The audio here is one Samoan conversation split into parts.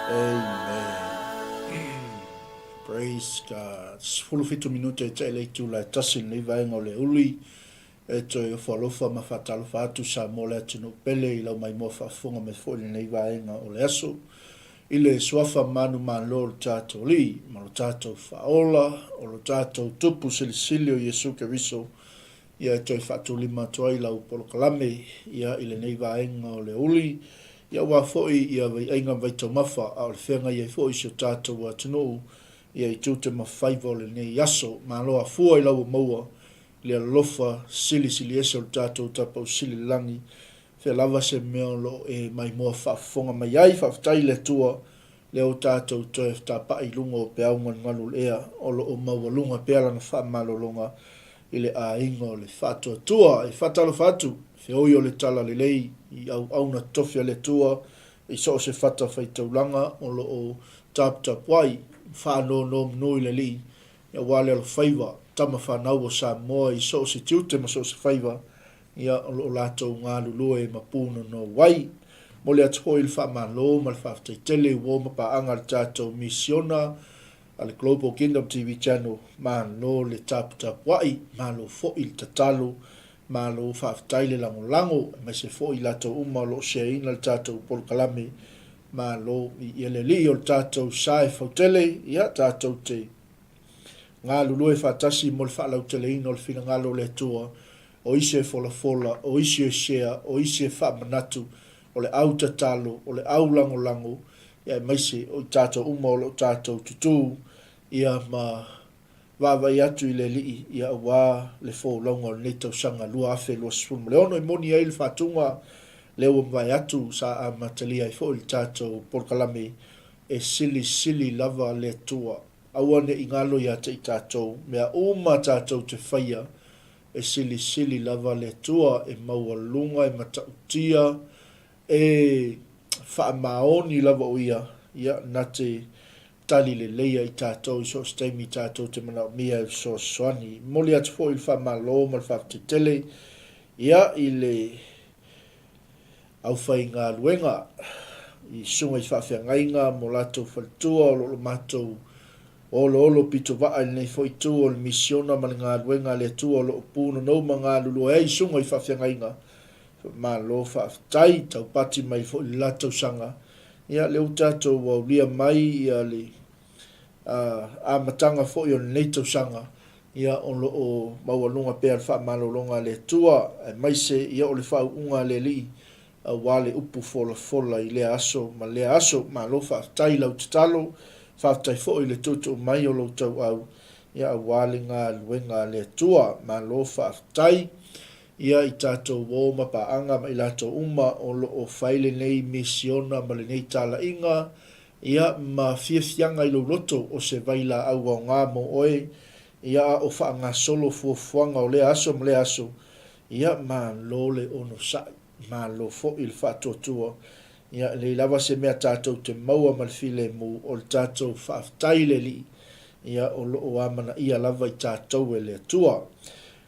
Amen. Praise God. 17 minute e tea i le itula e tasi lenei vaega o le uli. E toe ofo alofa ma faatalofa atu Samoa le atunuu pele i lau maimoa faafofoga mai foi i lenei vaega o le aso. I le suafa manumalo o le tatou Alii ma lo tatou Faaola, o lo tatou Tupu Silisili o Iesu Keriso, ia e toe faatulima atu ai lau polokalame ia i lenei vaega o le aoauli, ia aua foi ia vaiaiga ma vaitaumafa a o le feagai ai foi si o tatou atunuu ia i tiute ma faiva o lenei aso. Malo afua i lau ua maua le alofa silisili ese o le tatou Tapausili i le lagi, fea lava se mea o lo o e maimoa faafofoga mai ai. Faafetai i le Atua lea ua tatou toe tapa'i i luga o peau galugalu o le ea o lo o maualuga pea lana faamalologa i le aiga o le faatuatua. E faatalofa atu, feoi o le Talalelei i auauna totofi a le Atua i so o se fatafaitaulaga o lo o taputapuai ma faanonomanu i le Alii aua le alofaiva, tama fanau o Samoa i so o se tiute ma so o se faiva, ia o lo o latou galulue ma pūnonou ai. Momoli atu foi le faamalo ma le faafetai tele i uo ma paaga a le tatou misiona a le Global Kingdom TV Channel, malo le taputapuai, malo foi le tatalo, malo faafetai le lagolago, aemaise foi i latou uma o lo o share ina le tatou polokalame, malo i le Alii o le tatou sa e fautele, ia tatou te galulue faatasi mo le faalauteleina o le finagalo o le Atua, o isi e folafola, o isi e share, o isi e faamanatu, o le au tatalo, o le au lagolago, ia aemaise o i tatou uma o lo o tatou tutū, ia ma vaavaai atu i le Alii, ia aua le folauga o lenei tausaga 2026. E moni ai le faatuga lea ua mavae atu sa amatalia ai foi le tatou polokalame e silisili lava le Atua. Aua ne i galo ia te i tatou, mea uma tatou te faia, e silisili lava le Atua, e maualuga, e matautia, e faamaoni lava o Ia, ia, na te tali leleia i tatou i so o se taimi tatou te manaomia e fesoasoani. E momoli atu foi le faamalo ma le faafetai tele, ia, i le aufaigaluega i susuga i faafeagaiga ma o latou faletua o lo o matou oloolo pitovaa i lenei foi itu o le misiona ma le galuega a le Atua o lo o punonou ma galulue ai susuga i faafeagaiga. Malo faafetai, taupati mai foi i le la tausaga. Ia lea ua tatou aulia mai ia le amataga foi o lenei tausaga, ia o lo o maualuga pea le faamalologa a le Atua, aemaise ia o le faauuga a le Alii aua le upu folafola i lea aso ma lea aso. Malo faafetai i lau tatalo, faafetai foi i le tuutuu mai o lou tauau, ia aua le galuega a le Atua. Malo faafetai ia i tatou uo ma paaga ma i latou uma o lo o fai lenei misiona ma lenei talaiga, Ia, ma fiafiaga i lou loto o se vailaau aoga mo oe, ia a o faagasolo fuafuaga o lea aso ma lea aso, ia, malo le onosai, malo foi le faatuatua. Ia, e leai lava se mea tatou te maua ma le filemu, o le tatou faafetai i le Alii, ia, o lo o amanaia lava i tatou e le Atua.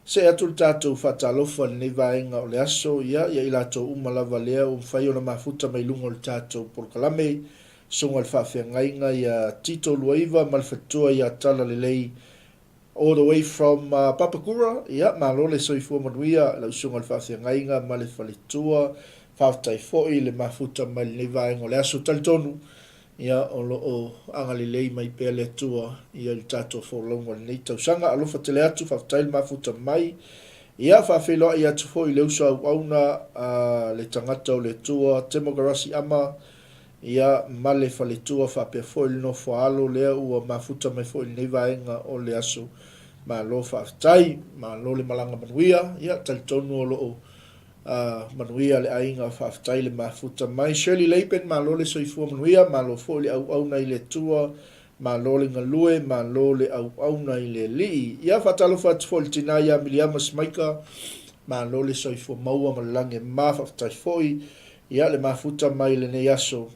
See atu le tatou faatalofa i lenei vaega o le aso, ia, ia i latou uma lava lea ua mafai ona mafuta mai luga o le tatou polokalame, Susuga i le Faafeagaiga ia Tito Luaiva ma le faletua ia Talalelei all the way from Papakura, ia, malo le soifua manuia lau Susuga i le Faafeagaiga ma le faletua, faafetai foi le mafuta mai lenei vaega o le aso. Talitonu, Ia, o lo o agalelei mai pea le Atua ia i le tatou folauga o lenei tausaga. Alofa tele atu, faafetai le mafuta mai. Ia, faafeiloai atu foi i le uso auauna a le tagata o le Atua, Temo Garasi Ama, ia, ma le faletua faapea foi le nofo a alo lea ua mafuta mai foi i lenei vaega o le aso. Malo faafetai, malo le malaga manuia. Ia, talitonu o lo o A manuia le aiga faafetai le mafuta mai. Shirley Laban malo le soifua manuia malo foi le auauna i le Atua malo le galue malo le auauna i le Alii. Ia faatalofa atu foi i le tina ia Miliama Simaika malo le soifua maua ma le lagi e mama faafetai foi ia le mafuta mai lenei aso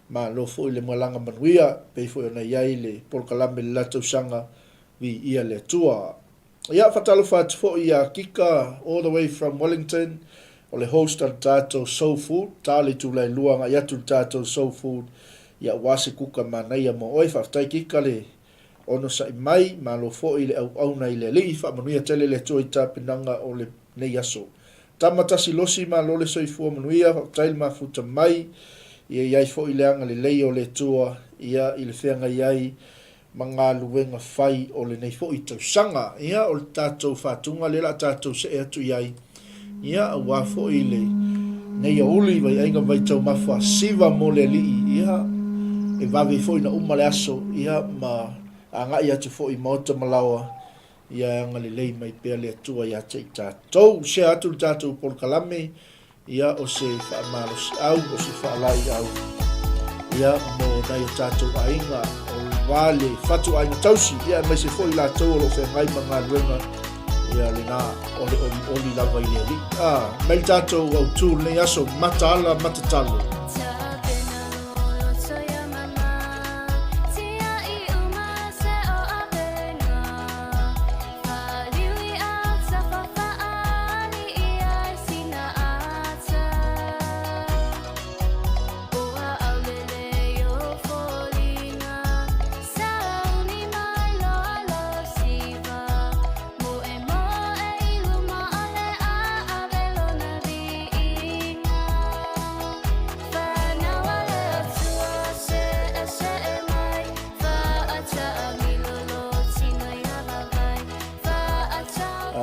malo foi le malaga manuia pei foi ona i ai le polokalame i le la tausaga viia le Atua. Ia, faatalofa atu foi ia Kika, all the way from Wellington, o le host a le tatou Soul Food, ta le itula e lua agai atu le tatou Soul Food. Ia aua se kuka manaia mo oe. Faafetai Kika le onosai mai, malo foi le auauna i le Alii. Faamanuia tele le Atua i tapenaga o lenei aso. Tama tasi losi malo le soifua manuia, faafetai le mafuta mai. Ia i ai foi le agalelei o le Atua ia i le feagai ai ma galuega fai o lenei foi tausaga. Ia, o le tatou faatuga lea o le a tatou see atu i ai, ia, aua foi le nei aoauli, vaiaiga ma vaitaumafa, siva mo le Alii, ia, e vave foi ona uma le aso, ia, ma agai atu foi i maota ma laoa, ia e agalelei mai pea le Atua ia te i tatou. Share atu le tatou polokalame, Ia, o se faamalosiau, o se faalaeiau, ia, mo nai o tatou aiga, aua le fatuaiga tausi, ia, aemaise foi i latou o lo o feagai ma galuega, ia, lena, o le olioli lava i le Alii. A, mai le tatou autu i lenei aso, mataala, matatalo.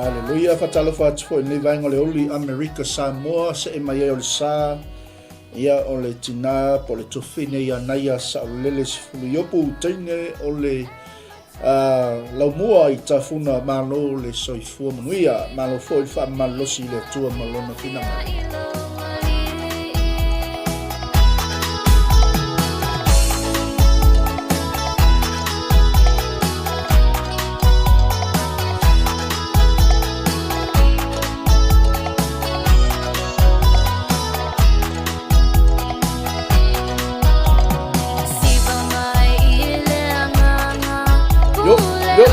Aleluia, faatalofa atu foi i lenei vaega o le Oli Amerika Samoa, see mai ai o le sa, ia o le tinā po o le tofine ia Naia Saolele Sefulu Iopu, teine o le uh, laumua i Tafuna, malo le soifua manuia, malo foi le faamalolosi i le Atua ma lona finagalo. Yo, yo.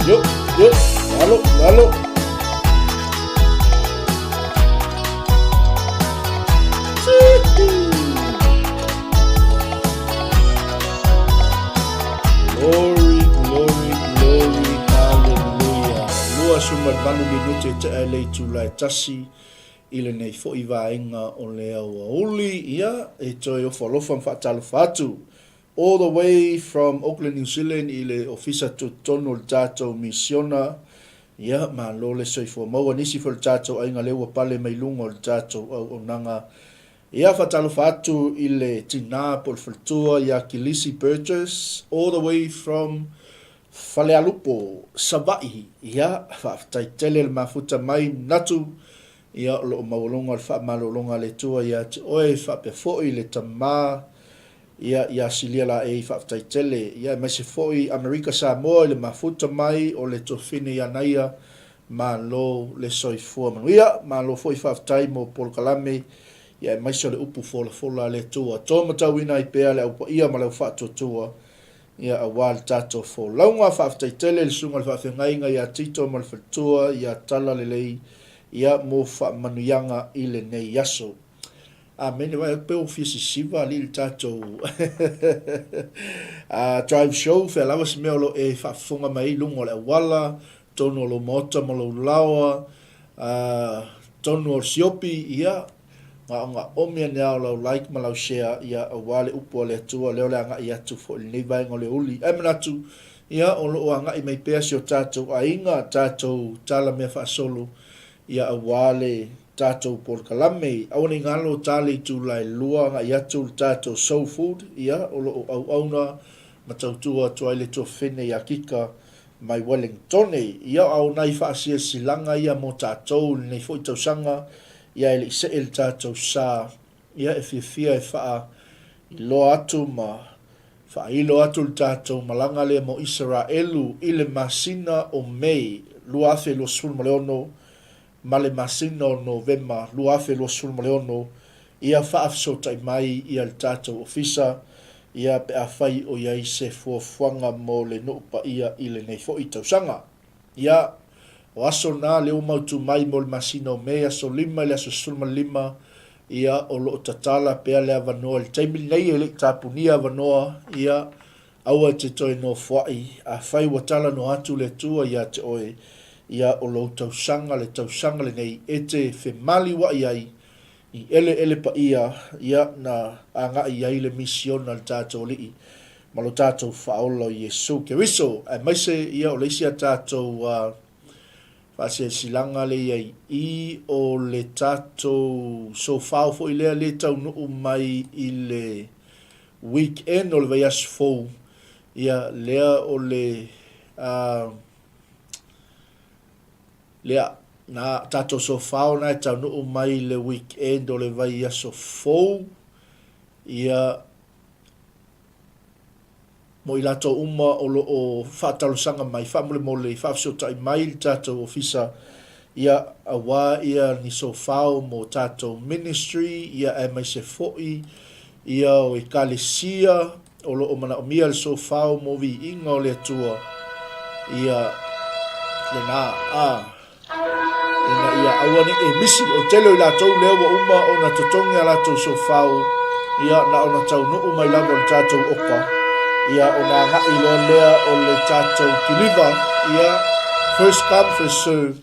Yo, yo, lalo, lalo. Glory, glory, glory, hallelujah. 28 minute te ai le itula e tasi i lenei foi vaega o le aoauli. Ia, e toe ofo alofa ma faatalofa atu. All the way from Auckland, New Zealand i le ofisa tutotonu o le tatou misiona. Ia, malo le soifua maua. Nisi foi o le tatou aiga lea ua pale mai luga o le tatou auaunaga. Ia, faatalofa atu i le tina po o le faletua ia Kilisi Burgess, all the way from Falealupo, Savaii. Ia, faafetai tele le mafuta mai, manatu, ia, o lo o maualuga le faamalologa a le Atua ia te oe, faapea foi le tama, ia, ia Silia Laei, faafetai tele. Ia, aemaise foi Amerika Samoa i le mafuta mai o le Tuafafine ia Naia, malo le soifua manuia. Malo foi faafetai mo polokalame, ia, aemaise o le upu folafola a le Atua. Tōmatauina ai pea le Au Paia ma le Au Faatuatua, Ia, aua le tatou folauga. Faafetai tele i le Susuga i le Faafeagaiga ia Tito ma le faletua ia Tala Lelei, ia, mo faamanuiaga i lenei aso. Amene. Vaai atu pei ua fia sisiva alii le tatou drive show, fea lava se mea o lo o e faafofoga mai ai i luga o le auala, totonu o lou maota ma lou laoa, totonu o le siopi, ia, Gaogaomi ane ao lau like ma lau share ia aua le upu a le Atua lea o le agai atu foi i lenei vaega o le uli. Ae manatu ia o lo o agai mai pea si o tatou aiga, tatou tala mea faasolo ia aua le tatou polokalame. Aua ne i galo ta le itula e lua agai atu le tatou soul food ia o lo o auauna ma tautua atu ai le tuafafine ia Kika mai Wellingtone. Ia a o nai faasilasilaga ia mo tatou i lenei foi tausaga ia e le i see le tatou sa, ia e fiafia e faailoa atu ma faailo atu le tatou malaga lea mo Isaraelu i le masina o Mei 2026 ma le masina o Novema 2026, ia faafesootai mai ia le tatou ofisa ia pe afai o i ai se fuafuaga mo le nuu paia i lenei foi tausaga. Ia, o aso na lea ua mautu mai mo le masina o Me, aso 5 i le aso 15, ia, o lo o tatala pea le avanoa i le taimi lenei e le i tapunia avanoa, ia, aua e te toe nofoai, afai ua talanoa atu le Atua ia te oe, ia, o lou tausaga le tausaga lenei e te femaliua'i ai I eleele paia, ia, na agai i ai le misiona a le tatou Alii ma lo tatou Faaola o Iesu Keriso. Aemaise, ia, o le isi a tatou faasilasilaga lea i ai i, o le tatou sofao foi lea le taunuu mai i le weekend o le vaiaso fou, ia, lea o le Lea, na tatou sofao na e taunuu mai le weekend o le vaiaso fou, ia, mo i latou uma o lo o faatalosaga mai, faamolemole, faafesootai mai le tatou ofisa, ia, aua ia ni sofao mo tatou ministry, ia, aemaise foi ia o ekalesia, O lo o manaomia le sofao mo viiga o le Atua, ia lena, a, ina ia aua ne i misi. O le tele o i latou lea ua uma ona totogi a latou sofao, ia, na ona taunuu mai lava o le tatou oka, ia, ona agai loa lea o le tatou kiliva, ia, first come, first serve,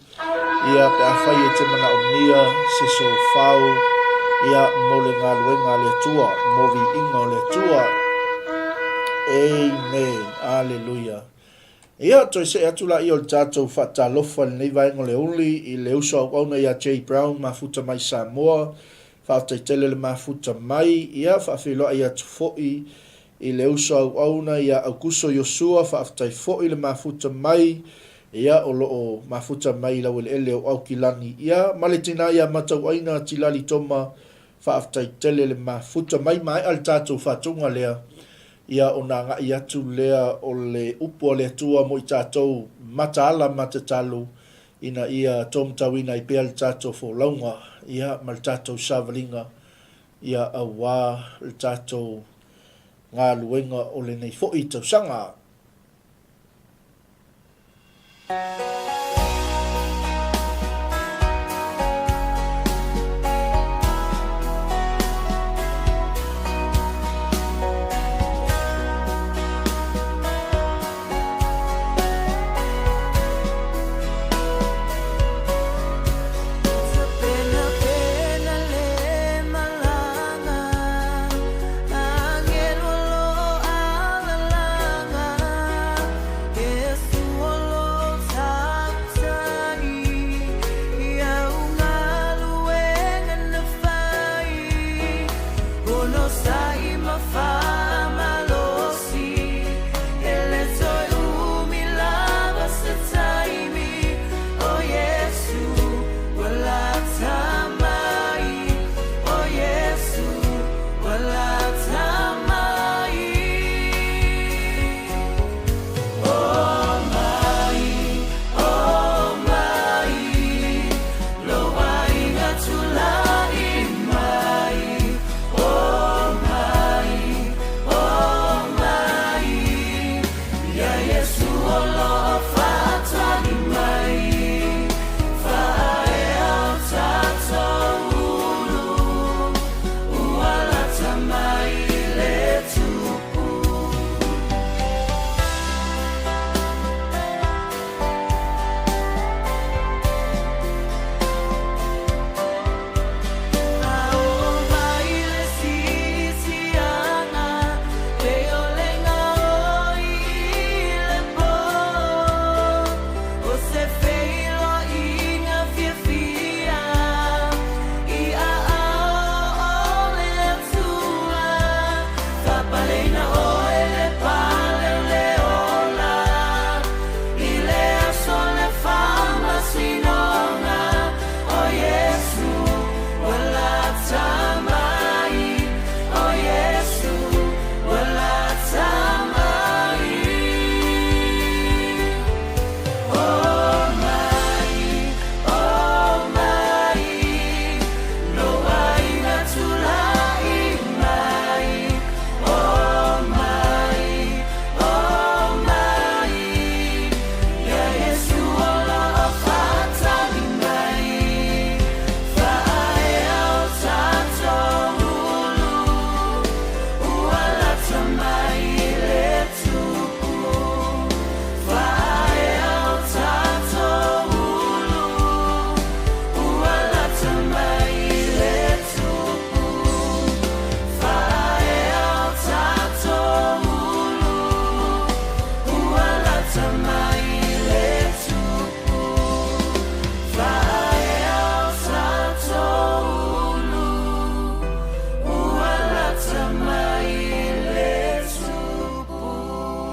Ia, pe afai e te manaomia se sofao, ia, mo le galuega a le Atua, mo viiga o le Atua. Amen. Aleluia. Ia, toe see atu laia o le tatou faatalofa i lenei vaega o le uli i le uso auauna ia Jay Brown, mafuta mai Samoa. Faafetai tele le mafuta mai. Ia, faafeiloai atu foi I le uso auauna ia Aukuso Iosua, faafetai foi le mafuta mai, ia, o lo o mafuta mai i laueleele o Aukilani, ia, ma le tina ia Matauaina Tilali Toma, faafetai tele le mafuta mai. Maea le tatou faatuga lea, ia, ona agai atu lea o le upu a le Atua mo i tatou, mataala ma tatalo, ina ia tōmatauina ai pea le tatou folauga, ia, ma le tatou savaliga, ia, auā le tatou galuega o lenei foi tausaga.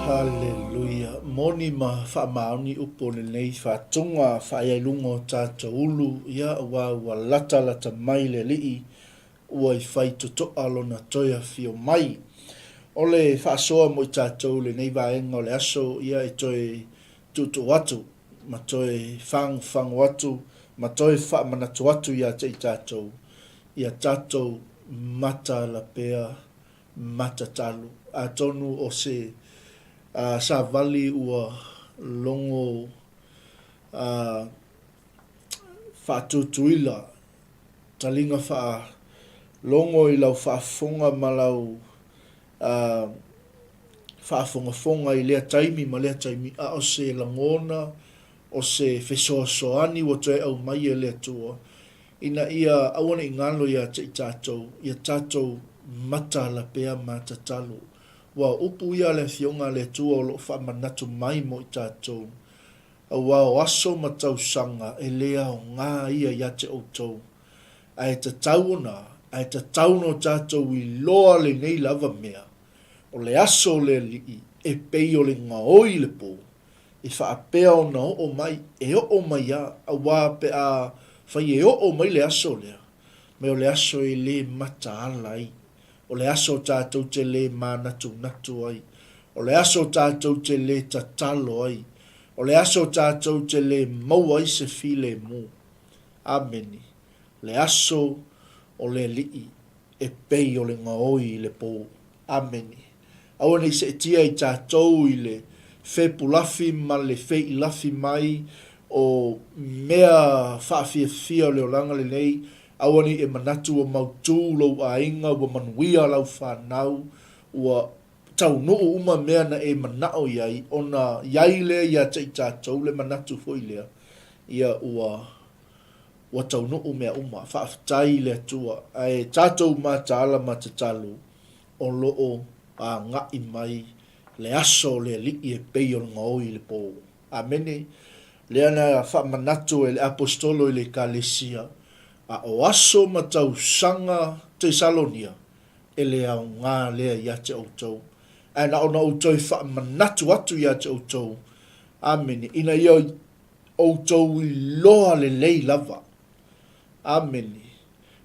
Haleluia. Moni ma faamaoni upu o lenei faatoga faaia i luga o tatou ulu, ia, aua ua latalata mai le Alii, ua i fai totoa lona toe afio mai. O le faasoa mo i tatou i lenei vaega o le aso, ia, e toe tuutuu atu ma toe fagofago atu ma toe faamanatu atu ia te i tatou, ia tatou mataala pea matatalo. Atonu o se savali ua logo faatutuila, taliga faalogo i lau faafofoga ma lau faafogafoga i lea taimi ma lea taimi, a o se lagona, o se fesoasoani ua toe aumai e le Atua, ina ia aua ne i galo ia te i tatou, ia tatou mataala pea ma tatalo. Ua o upu ia a le Afioga a le Atua o lo o faamanatu mai mo i tatou, aua o aso ma tausaga e le aoga ia ia te outou, ae tatau ona, ae tatau ona o tatou iloa lenei lava mea, o le aso o le Alii e pei o le gaoi i le po, e faapea ona oo mai, e oo mai lava, aua pe a fai e oo mai le aso lea, mai o le aso e le mataala ai, o le aso tatou te le manatunatu ai, o le aso tatou te le tatalo ai, o le aso tatou te le maua ai se filemu. Amene. Le aso o le Alii e pei o le gaoi i le po. Amene. Aua ne i seetia i tatou i le fepulafi ma le feilafi mai o mea faafiafia o le olaga lenei, aua ne i e manatu ua mautū lou aiga, ua manuia lau fanau, ua taunuu uma mea na e manao i ai, ona i ai lea ia te i tatou le manatu foi lea, ia ua ua taunuu mea uma. Faafetai i le Atua. Ae tatou mataala ma tatalo, o lo o agai mai le aso o le Alii e pei o le gaoi i le po. Amene. Lea na faamanatu e le Aposetolo i le Ekalesia, a o aso ma tausaga Tesalonia, e le aoga lea ia te outou, ae na ona ou toe faamanatu atu ia te outou, amene, ina ia outou iloa lelei lava. Amene.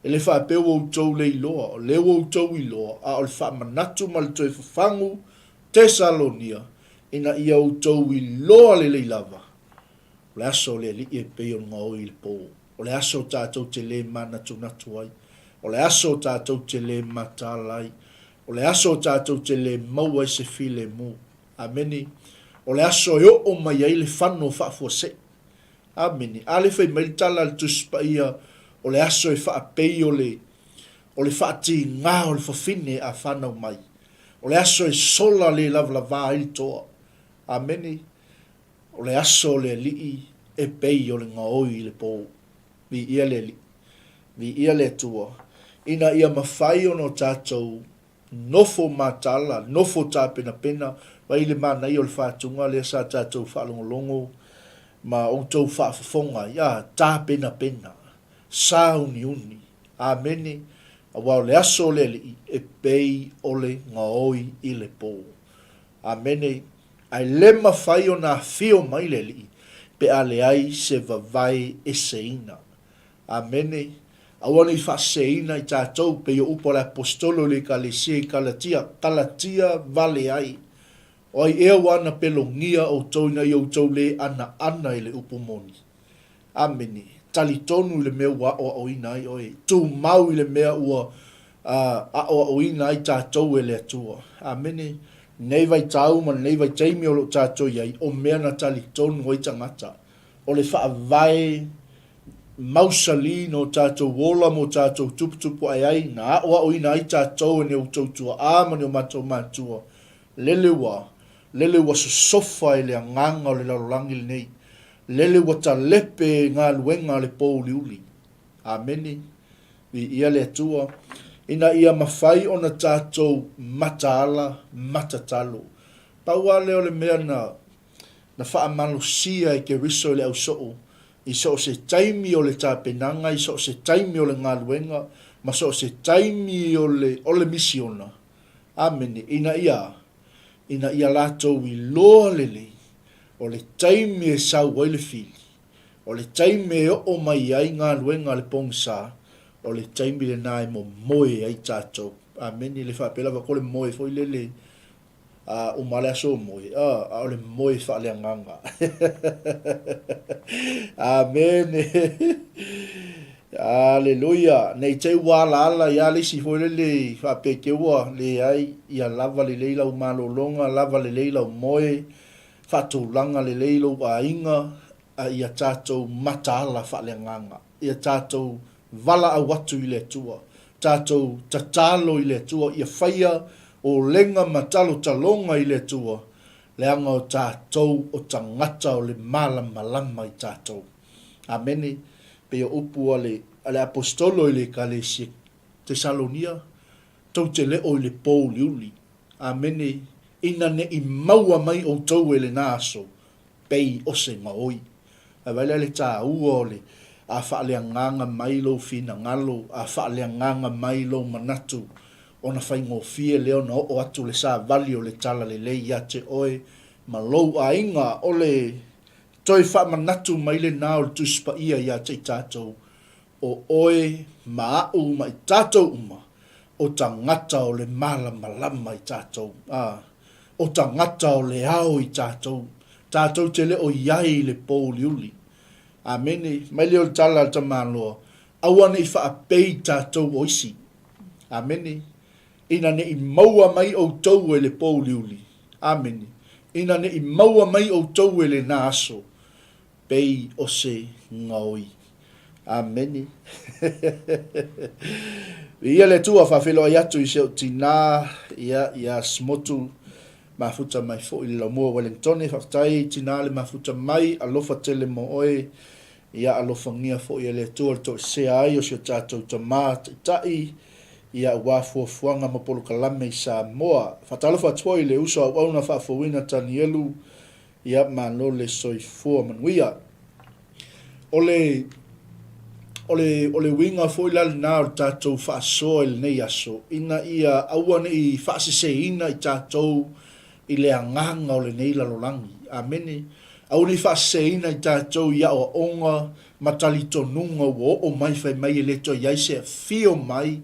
E le faapea ua outou le iloa, o lea ua outou iloa, a o le faamanatu ma le toe fafagu Tesalonia, ina ia outou iloa lelei lava, o le aso o le Alii e pei o le gaoi i le po. O le aso tatou te lē manatunatu ai. O le aso tatou te lē mataala ai. O le aso tatou te lē maua ai se filemu. Amene. O le aso e oo mai ai le fano faafuasei. Amene. A lea fai mai le tala a le Tusi Paia, o le aso e faapei o le, o le faatigā o le fafine a fanau mai. O le aso e sola le lavalava ai le toa. Amene. O le aso o le Alii e pei o le gaoi i le po. Viia le Alii. Viia le Atua. Ina ia mafai ona o tatou nofo mataala, nofo tapenapena, vaai i le manaia o le faatuga lea sa tatou faalogologo ma outou faafofoga ai, a, tapenapena, sauniuni. Amene. Aua o le aso o le Alii e pei o le gaoi i le po. Amene. Ae le mafai ona afio mai le Alii pe a leai se vavae eseina. Amene. Aua ne i faaseseina i tatou, pei o upu a le Aposetolo i le Ekalesia i Kalatia, Kalatia vale ai. O ai ea ua ana pelogia outou ina ia outou le anaana i le upu moni? Amene. Talitonu i le mea ua aoaoina ai oe. Tumau i le mea ua aoaoina ai tatou e le Atua. Amene. Lenei vaitau ma lenei vaitaimi o lo o tatou i ai, o mea na talitonu ai tagata, o le faavae mausali no tatou ola ma o tatou tuputupu ae ai, na aoaoina ai tatou e ni outou tuaa ma ni o matou matua, lele ua, lele ua sosofa e le agaga o le lalolagi lenei, lele ua talepe e galuega a le pōuliuli. Amene. Viia le Atua, ina ia mafai ona tatou mataala matatalo. Pau lava lea o le mea na, na faamalosia e Keriso i le ausoo, i so o se taimi o le tapenaga, i so o se taimi o le galuega, ma so o se taimi o le, o le misiona. Amene. Ina ia, ina ia latou iloa lelei, o le taimi e sau ai le fili, O le taimi e oo mai ai galuega a le pogisa, o le taimi lena e momoe ai tatou. Amene. Le faapea lava ko le moe foi lele a uma le aso o moe, a, a o le moe faaleagaga. Amene. Aleluia. Nei te i ua alaala ia le isi foi lele faapea ke ua leai, ia lava lelei lau malologa, lava lelei lau moe, Faatulaga lelei lou aiga a ia tatou mataala faaleagaga, ia tatou valaau atu i le Atua, tatou tatalo i le Atua, ia faia olega ma talotaloga i le Atua, leaga o tatou o tagata o le malamalama i tatou. Amene. Pei o upu a le, a le Aposetolo i le Ekalesia Tesalonia, tou te le o i le pōuliuli, Amene, ina ne i maua mai outou e lena aso, pei o se gaoi. Ae vaai la i le taua o le, a faaleagaga mai lou finagalo, a faaleagaga mai lou manatu, ona faigofie lea ona oo atu le savali o le talalelei ia te oe ma lou aiga. O le toe faamanatu mai lena o le Tusi Paia ia te i tatou, O oe ma aʻu ma i tatou uma, o tagata o le malamalama i tatou, a, o tagata o le ao i tatou, tatou te le o i ai i le pōuliuli. Amene. Mai lea o le tala a le tamaloa, aua ne i faapei tatou o isi. Amene. Ina ne i maua mai outou e le pōuliuli. Amene. Ina ne i maua mai outou e lena aso, pei o se gaoi. Amene. Viia le Atua, faafeiloai atu i si ou tinā, ia, ia Smotu, mafuta mai foi le laumua Wellingtone, faafetai tinā le mafuta mai, alofa tele mo oe, ia alofagia foi e le Atua le toesea ai o si o tatou tamā taitai, ia aua fuafuaga ma polokalame i Samoa. Faatalofa atu foi i le uso auauna faafouina Tanielu, Ia malo le soifua manuia. O le, o le, o le uiga foi la lena o le tatou faasoa i lenei aso, ina ia aua ne i faaseseina i tatou i le agaga o lenei lalolagi. Amene. Aua ne i faaseseina i tatou i aoaoga ma talitonuga ua oo mai fai mai e le toe i ai se afio mai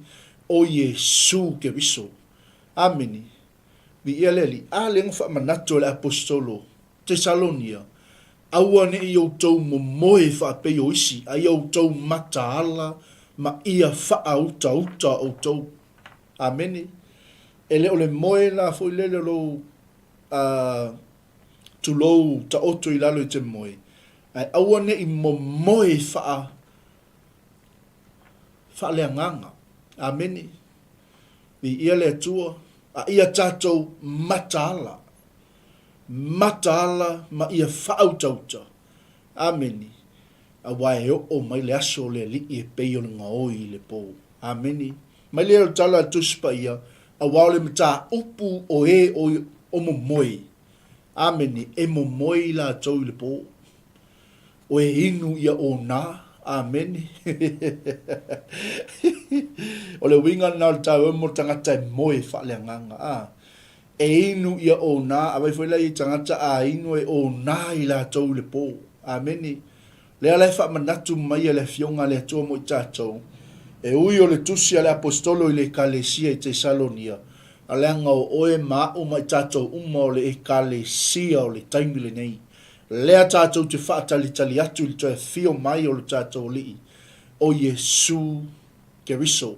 o Iesu Keriso. Amene. Viia le Alii. A lea na faamanatu e le Aposetolo Tesalonia, Aua ne i outou momoe faapei o isi, a ia outou mataala ma ia faautauta outou. Amene. E le o le moe la foi lele o lou, a, tulou taoto i lalo i te moe, ae aua ne i momoe faa, faaleagaga. Amene. Viia le Atua, a ia tatou mataala, mataala ma ia faautauta. Ameni. Aua e oo mai le aso o le Alii e pei o le gaoi i le po. Ameni. Mai lea o le tala a le Tusi Paia, aua o le mataupu o e o momoe. Ameni. E momoe i latou i le po. O e inu ia ona. Amene. O le uiga lena o le taua mo le tagata e moe faaleagaga. A. E inu ia ona, a vai foi la i tagata a inu e ona i latou i le po. Amene. Lea la e faamanatu mai e le Afioga a le Atua mo i tatou, e ui o le tusi a le Aposetolo i le Ekalesia i Tesalonia, a leaga o oe ma a'u ma i tatou uma o le Ekalesia o le taimi lenei. Lea tatou te faatalitali atu i le toe afio mai o lo tatou Alii, o Iesu Keriso.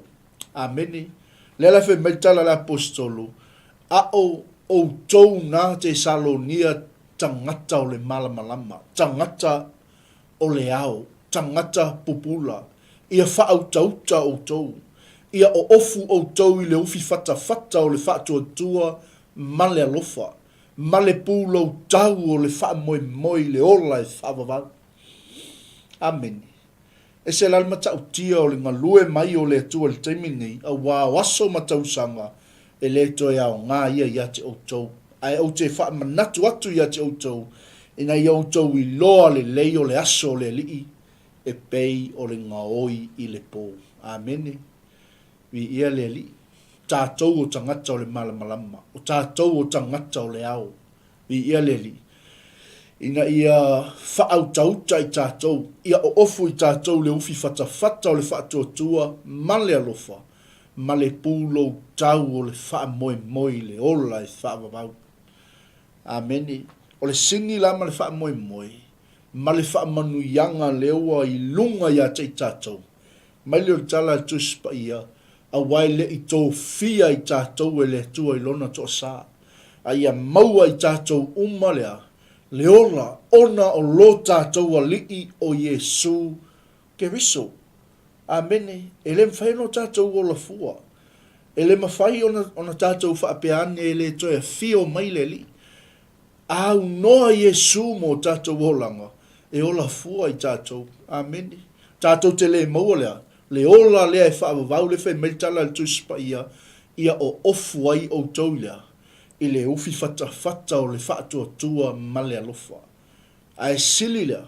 Amene. Lea la e fai mai le tala a le Aposetolo, A o outou na Tesalonia tagata o le malamalama, tagata o le ao, tagata pupula, ia faautauta outou, ia oofu outou i le ufi fatafata o le faatuatua ma le alofa, ma le pulou tau o le faamoemoe i le ola e faavavau. Amene. Ese la le matautia o le galue mai o le Atua i le taimi lenei, auā o aso ma tausaga e le toe aoga ia ia te outou. Ae ou te faamanatu atu ia te outou, ina ia outou iloa lelei o le aso o le Alii e pei o le gaoi i le po. Amene. Viia le Alii. Tatou o tagata o le malamalama, o tatou o tagata o le ao. Viia le Alii. Ina ia faautauta i tatou, ia oofu i tatou le ufi fatafata o le faatuatua ma le alofa, ma le pulou tau o le faamoemoe i le ola e faavavau. Amene. O le sini la ma le faamoemoe, ma le faamanuiaga lea ua i luga ia te i tatou, Mai le o le tala a le Tusi Paia, aua e le i tofia i tatou e le Atua i Lona toasa, a ia maua i tatou uma lea le ola ona o lo tatou Alii o Iesu Keriso. Amene. E le mafai ona o tatou ola fua. E le mafai ona, ona tatou faapea ane e le toe afio mai le Alii. A aunoa Iesu mo tatou olaga, e ola fua i tatou. Amene. Tatou te le maua lea, le ola lea e faavavau lea fai mai le tala a le Tusi Paia, ia oofu ai outou i lea, i le ufi fatafata o le faatuatua ma le alofa. Ae sili lea,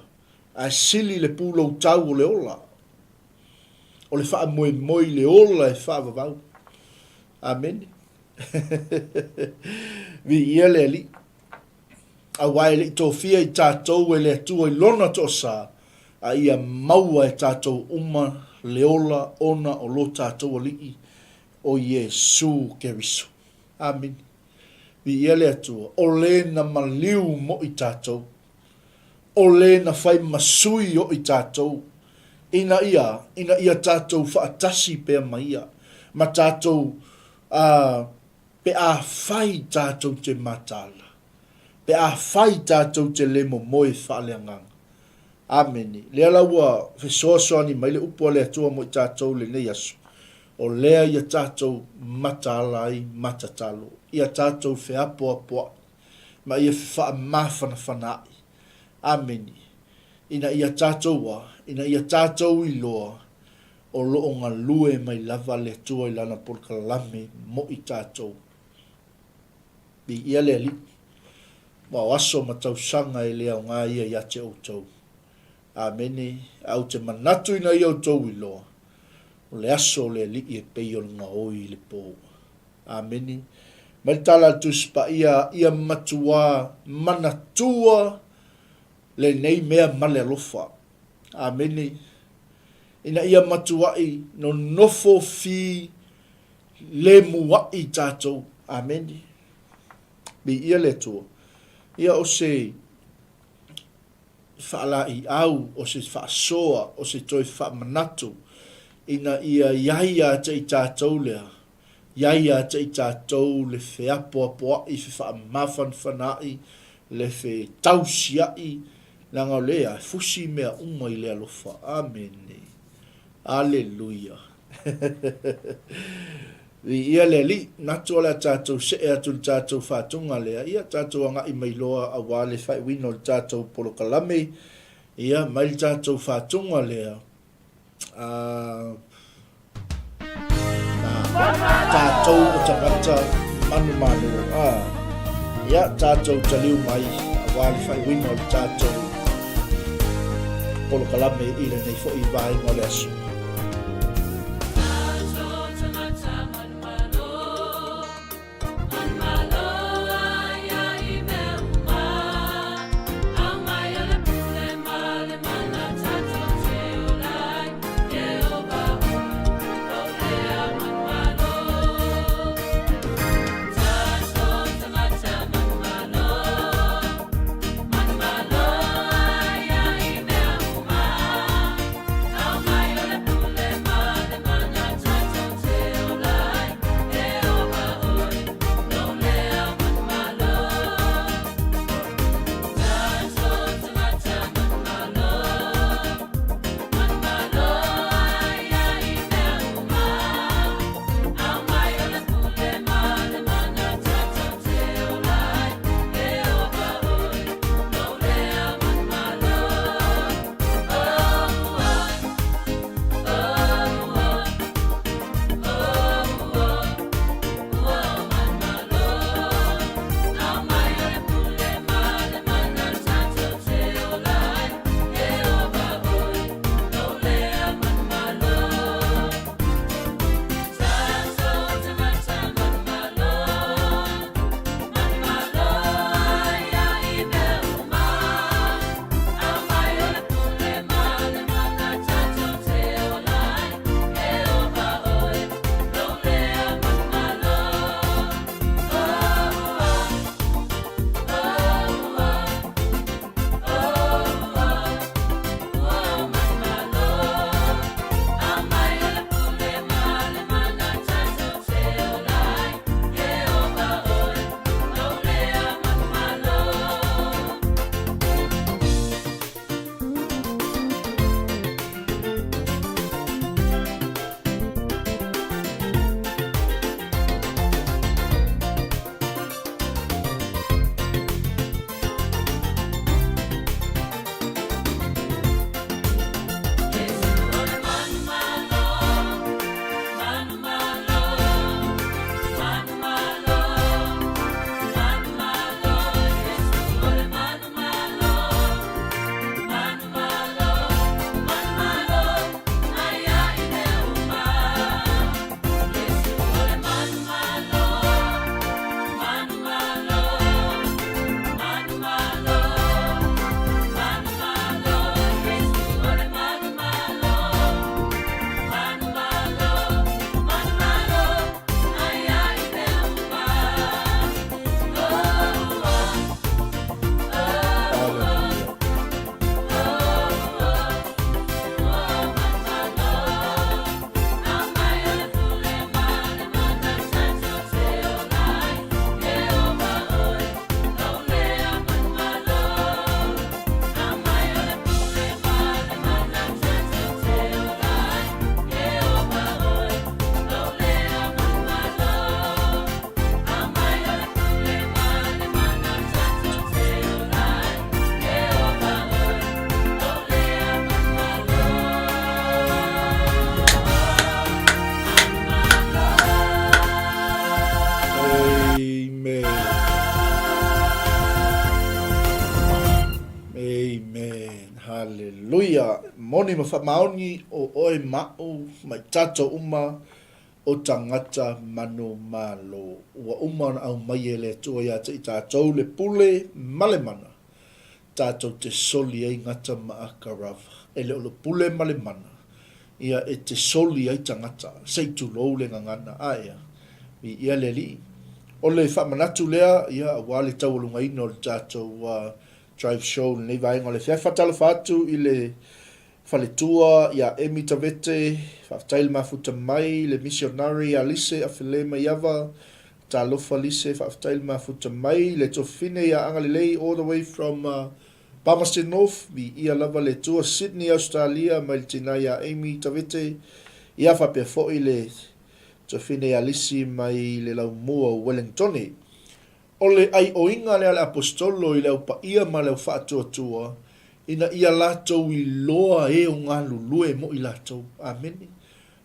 ae sili le pulou tau o le ola, o le faamoemoe i le ola e faavavau. Amene. Viia le Alii. Aua e le i tofia i tatou e le Atua i Lona toasa, a ia maua e tatou uma le ola ona o lo tatou Alii, o Iesu Keriso. Amene. Viia le Atua, o le na maliu mo i tatou, o le na fai ma sui o i tatou, ina ia, ina ia tatou faatasi pea ma Ia, ma tatou, ā, pe afai tatou te mataala. Pe afai tatou te le momoe faaleagaga. Amene. Lea la ua fesoasoani mai le upu a le Atua mo i tatou i lenei aso, o lea ia tatou mataala ai ma tatalo, ia tatou feapoapoaʻi, ma ia fefaamafanafanaʻi. Amene. Ina ia tatou a, ina ia tatou iloa, o lo o galue mai lava le Atua i Lana polokalame mo i tatou. Viia le Alii. Ma o aso ma tausaga e le aoga ia ia te outou. Amene. A ou te manatu ina ia outou iloa, o le aso o le Alii e pei o le gaoi i le po. Amene. Mai le tala a le Tusi Paia, ia matuā manatua lenei mea ma le alofa. Amene. Ina ia matuaʻi nonofo fi lemuaʻi tatou. Amene. Viia le Atua. Ia o se faalaeiau, o se faasoa, o se toe faamanatu, ina ia iai ia te i tatou lea, iai ia te i tatou le feapoapoaʻi, fefaamafanafanaʻi, le fetausiaʻi, leaga o lea e fusi mea uma i le alofa. Amene. Aleluia. Viia le Alii, manatu o le a tatou see atu i le tatou faatuga lea, ia tatou agai mai loa aua le faaiuina o le tatou polokalame, ia mai le tatou faatuga lea, a, na, tatou o tagata manumalo, a, ia tatou taliu mai aua le faaiuina o le tatou polokalame i lenei foi vaega o le aso. Haleluia! Moni ma faamaoni o oe ma aʻu ma i tatou uma o tagata manumalo. Ua uma ona aumai e le Atua ia te i tatou le pule ma le mana, tatou te soli ai gata ma akarava. E le o le pule ma le mana, ia e te soli ai tagata, se i tulou le gagana. A ea, viia le Alii. O le faamanatu lea, ia, aua le taualugaina o le tatou Drive Show i lenei vaega o le afiafi. Faatalofa atu i le faletua ia Emi Tavete, faafetai le mafuta mai, le missionary ia Lise Afele Maiava, talofa Lise, faafetai le mafuta mai, le tuafafine ia Agalelei all the way from Palmerston North, viia lava le Atua, Sydney Australia mai le tina ia Amy Tavete, ia faapea foi le tuafafine ia Lisi mai le laumua o Wellingtone. O le ʻaiʻoiga lea a le Aposetolo i le au paia ma le au faatuatua, ina ia latou iloa e o galulue mo i latou. Amene.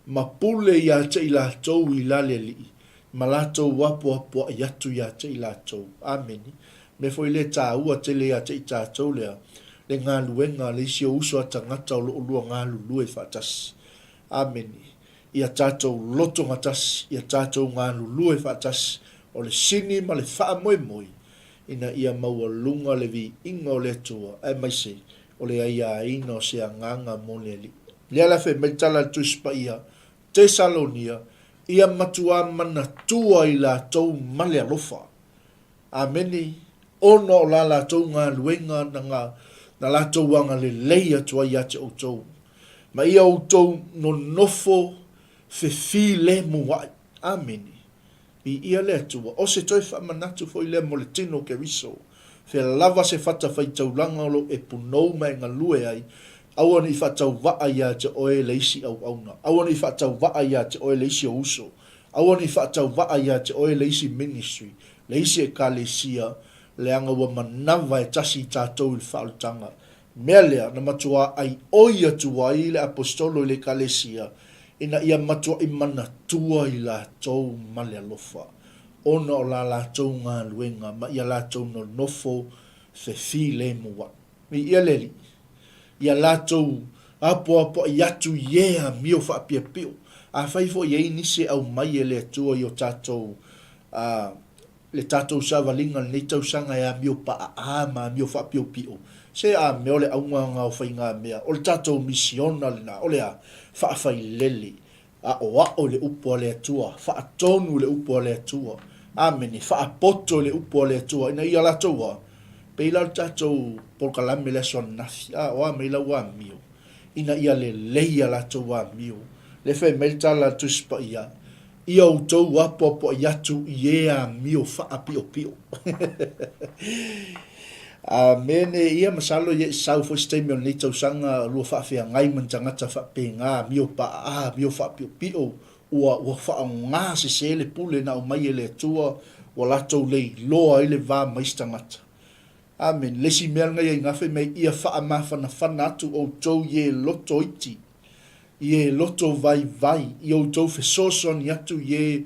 Ma pule iā te i latou i la le Alii, ma latou apoapoaʻi atu iā te i latou. Amene. Mea foi lea e tāua tele iā te i tātou lea, le galuega a le isi o uso a tagata o lo o lua galulue faatasi. Amene. Ia tatou lotogatasi, ia tatou galulue faatasi, o le sini ma le faamoemoe ina ia maualuga le viiga o le Atua, aemaise o le aiaina o se agaga mo le Alii. Lea la fai mai le tala a le Tusi Paia, Tesalonia, Ia matuā manatua i latou ma le alofa. Amene, ona o la latou galuega na, na latou agalelei atu ai ia te outou, ma ia outou nonofo fefilemu ai. Amene. Viia le Atua. O se toe faamanatu foi lea mo le tino o Keriso. Fea lava se fatafaitaulaga o lo o e punou ma e galue ai, aua ne i faatauvaa ia te oe le isi auauna. Aua ne i faatauvaa ia te oe le isi o uso. Aua ne i faatauvaa ia te oe le isi ministry, le isi ekalesia, leaga ua manava e tasi i tatou i le faaolataga. Mea lea na matuā ʻaiʻoi atu ai le Aposetolo i le Ekalesia, ina ia matuaʻi manatua i latou ma le alofa, ona o la latou galuega ma ia latou nonofo fefilemu aʻe. Viia le Alii, ia latou apoapoaʻi atu i e amio faapiopio. Afai foi e i ai nisi e aumai e le Atua i o tatou, a, le tatou savaliga i lenei tausaga e amio paaa ma amio faapiopio, se a mea o le auga na o faigamea, o le tatou misiona lena, o le a? Faafailele, aoao i le upu a le Atua, faatonu i le upu a le Atua, amene, faapoto i le upu a le Atua, ina ia latou a, pei la o le tatou polokalame i le aso ananafi, a, o a mai lau amio, ina ia lelei a latou amio. Lea fai mai le tala a le Tusi Paia, Ia outou apoapoai atu i e amio faapiopio. Amene. Ia masalo ia i sau foi se taimi o lenei tausaga lua faafeagai ma ni tagata faapena, amio paaa, amio faapiopio, ua, ua faaaoga sese le pule na aumai e le Atua, ua latou le iloa ai le va ma isi tagata. Amene. Le isi mea lena ia i gafe mai, ia faamafanafana atu outou i e loto iti i e loto vaivai, i outou fesoasoani atu i e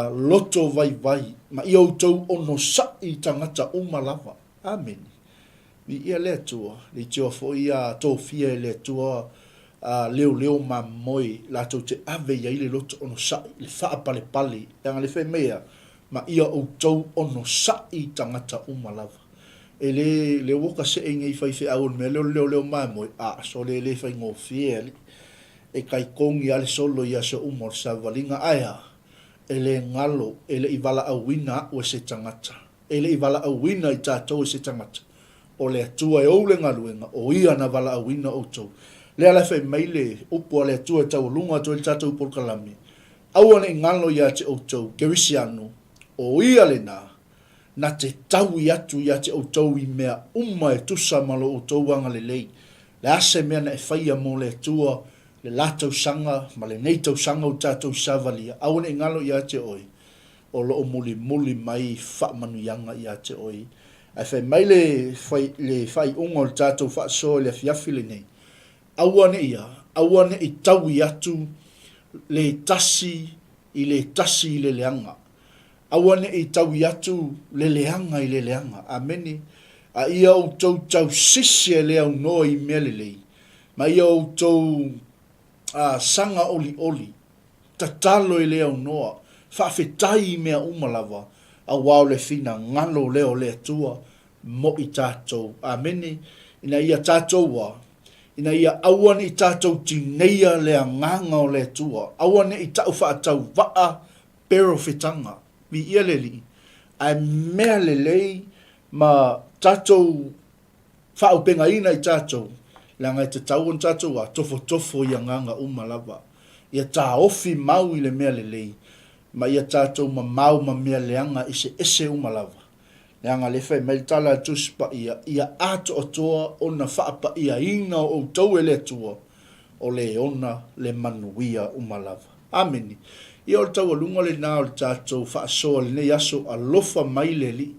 loto vaivai, ma ia outou onosaʻi i tagata uma lava. Amene. Viia le Atua, leitioa foi ia tofia e le Atua leoleo mamoe latou te ave i ai le loto onosaʻi, le faapalepale, leaga le fai mai ea, ma ia outou onosaʻi i tagata uma lava. E le, le uoka see nei faifeau o le mea lea o le leoleo mamoe, a, sole e le faigofie, alii. E kaikogi a le solo i aso uma o le savaliga, ae a? E le galo, e le i valaauina aʻu e se tagata. E le i valaauina i tatou e se tagata. O le Atua e ou le galuega, o Ia na valaauina outou. Lea la e fai mai le upu a le Atua e taualuga atu ai le tatou polokalame, Aua ne i galo ia te outou, Kerisiano, o Ia lena, na te taui atu ia te outou i mea uma e tusa ma lo outou agalelei. Le a se mea na e faia mo le Atua, le la tausaga ma lenei tausaga o tatou i savalia, aua ne i galo ia te oe, o lo o mulimuli mai faamanuiaga ia te oe. Ae fai mai le, le faaiuga o le tatou faasoa i le afiafi lenei, aua ne i a, aua ne i taui atu le tasi i le tasi i le leaga. Aua ne i taui atu le leaga i le leaga. Amene. A ia outou tausisi e le aunoa i mea lelei, ma ia outou a saga olioli, tatalo e le aunoa, faafetai i mea uma lava, auā o le finagalo lea o le Atua mo i tatou. Amene. Ina ia tatou a, ina ia aua ne i tatou tineia le Agaga o le Atua, aua ne i ta'u faatauvaa perofetaga. Viia le Alii, ae mea lelei ma tatou faaupegaina i tatou, leaga e tatau ona tatou a, tofotofo i agaga uma lava. Ia taofi mau i le mea lelei, ma ia tatou mamao ma mea leaga eseese uma lava. Leaga lea e fai mai le tala a le Tusi Paia, Ia atoatoa ona faapaiaina o outou e le Atua, o le ona le manuia uma lava. Amene. Ia o le taualuga lena o le tatou faasoa i lenei aso, alofa mai le Alii,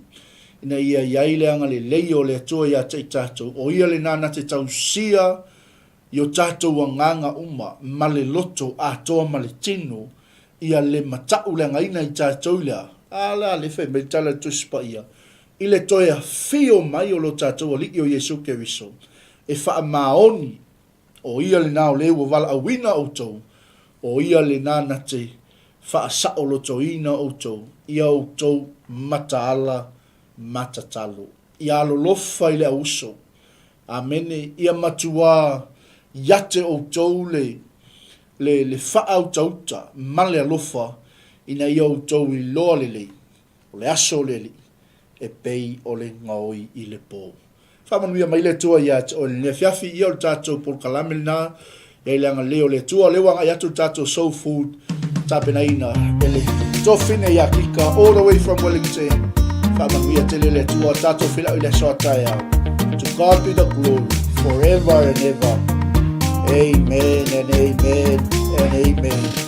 ina ia i ai le agalelei o le Atua ia te i tatou, o Ia lena na te tausia i o tatou agaga uma ma le loto atoa ma le tino, ia le matauleagaina i tatou i le a? A la le fai mai le tala a le Tusi Paia, i le toe afio mai o lo tatou Alii o Iesu Keriso, e faamaoni, o Ia lena o le ua valaauina outou, o Ia lena na te faasaolotoina outou ia outou mataala ma tatalo. Ia alolofa i le auuso. Amene. Ia matuā iate outou le le, le faautauta ma le alofa ina ia outou iloa lelei, o le aso o le Alii e pei o le gaoi i le po. Faamanuia mai le Atua ia te oe i lenei afiafi. Ia o le tatou polokalame lena, ia i le agalelei o le Atua. O lea ua agai atu le tatou soul food tapenaina e le Tofine ia Kika all the way from Wellington. Faamanuia tele le Atua, tatou feiloai i le aso a taeao. To God be the glory forever and ever. Amen and amen and amen.